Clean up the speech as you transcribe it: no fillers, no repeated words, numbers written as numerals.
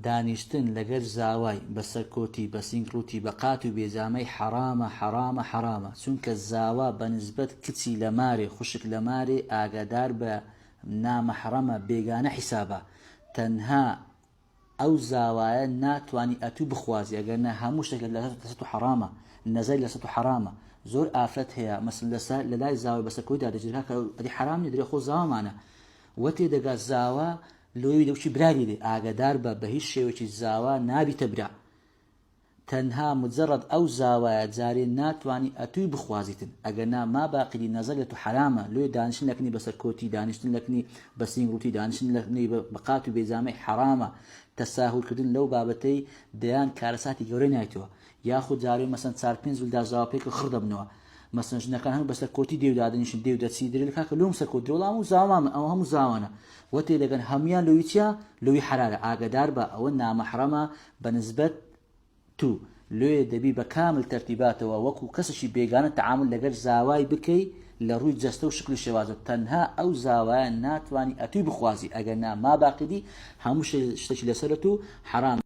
دانیشتن لەگەر زاوای بە سەرکۆتی بە سینگ ڕووتی بە قات و بێجامەی حەڕامە حەڕامە حەڕامە چونکە زاوا بە نسبەت کچی لە مارێ خوشک لە مارێ ئاگادار بە نامەحڕەمە بێگانە حیسابە تەنها ئەو زاوایە ناتوانی ئەتوو بخوازی ئەگەر نا هەموو شتێک لە لەسەر تو حەڕامە نەزەری لەسەر تو حەڕامە زۆر ئافرەت هەیە مەسن لەسەر لەلای زاوای بەسەر کۆی دادەجێت کاکە ئەدی حەرام نیە درێ خۆ زاوامانە وە تێدەگا زاوا لۆی دەوچی براری دێ ئاگادار بە بە هیچ شێوەکی زاوا نابیتە برا تەنها مجرد ئەو زاوایە جارێ ناتوانی ئەتووی بخوازیتن ئەگەر نا ما باقی نەزەر لە تو حەرامە لۆیە دانیشتن لەکنی بەسەر کۆتی دانیشتن لەکنی بە سینگ ڕووتی دانیشتن لەکنی بە قات و بێجامەی حەرامە تەساهول کردن لەو بابەتەی دەیان کارەساتی گەورەی نایتەوە یاخود جارێ مەسەن چار پێنج ولدا زاوا پێکەوە خڕ دەبنەوە مەسەن ژنەکان هەموو بەسەر کۆتی دێو دادەنیشن دێو دەچی درێ کاکە لۆم سەر کۆت وەڵام و زاوامە ئەوە هەموو زاوانە وە تێدەگەن هەمویان لۆی چیە لۆی حەرارە ئاگەدار بە ئەوە نامەحرەمە بە نسبەت تو لۆیە دەبی بە کامل تەرتیباتەوە وەکو کەسێکی بێگانە تەعامول لەگەر زاوای بکەی لە ڕووی جەستە و شکل و شێوازە تەنها ئەو زاوایە ناتوانی ئەتوی بخوازی ئەگەر نا ما باقی دی هەموو شتێکی لەسەرت و حەرام.